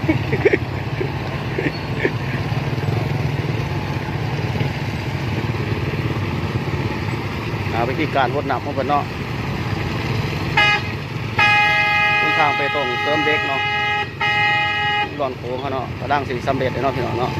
ອ່າ ວິທີການຫົດນ້ຳຂອງເພິ່ນເນາະ ເສັ້ນທາງເປຕົງເສີມເດັກເນາະ ດອນໂຂງເຮົາເນາະ ກຳລັງຊິສຳເລັດແລ້ວເນາະ ພີ່ນ້ອງເນາະ.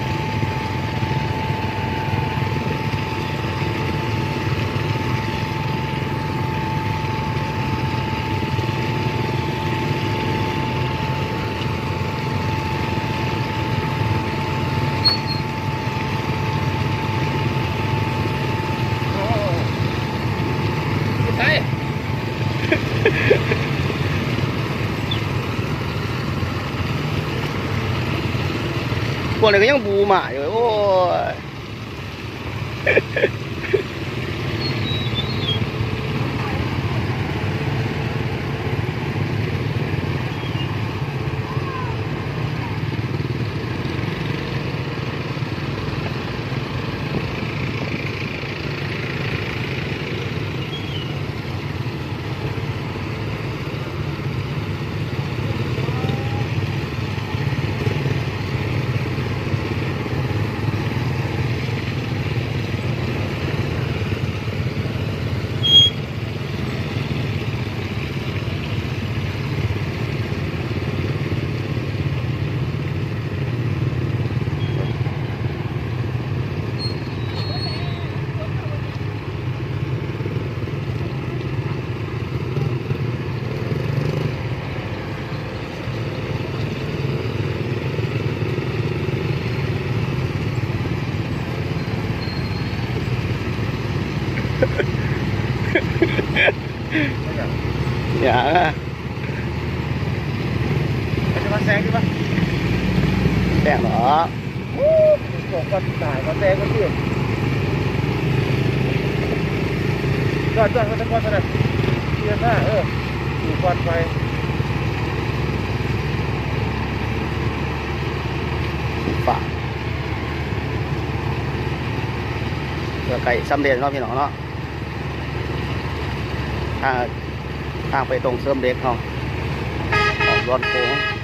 ພວກນີ້ກໍຍັງບູໝ້າຢູ່ ໂອ້ຍ. ຢ່າ ຈະມາແຊງຢູ່ປະ? ແຊງດອກ. ໂອ້ ໂຫ ກວດຕາຍ ມາແຊງກັນຕິ ຈອດ ຈອດ ມາແຕ່ກ່ອນຊັ້ນນະ ເອີ ຢູ່ກ່ອນໄປ ຝາກ ເພື່ອໃກ້ສຳເລັດເນາະ ພີ່ນ້ອງເນາະ ທາງ ທາງໄປຕົງເສີມເດັກເຮົາ ອອກດອນໂຂງ.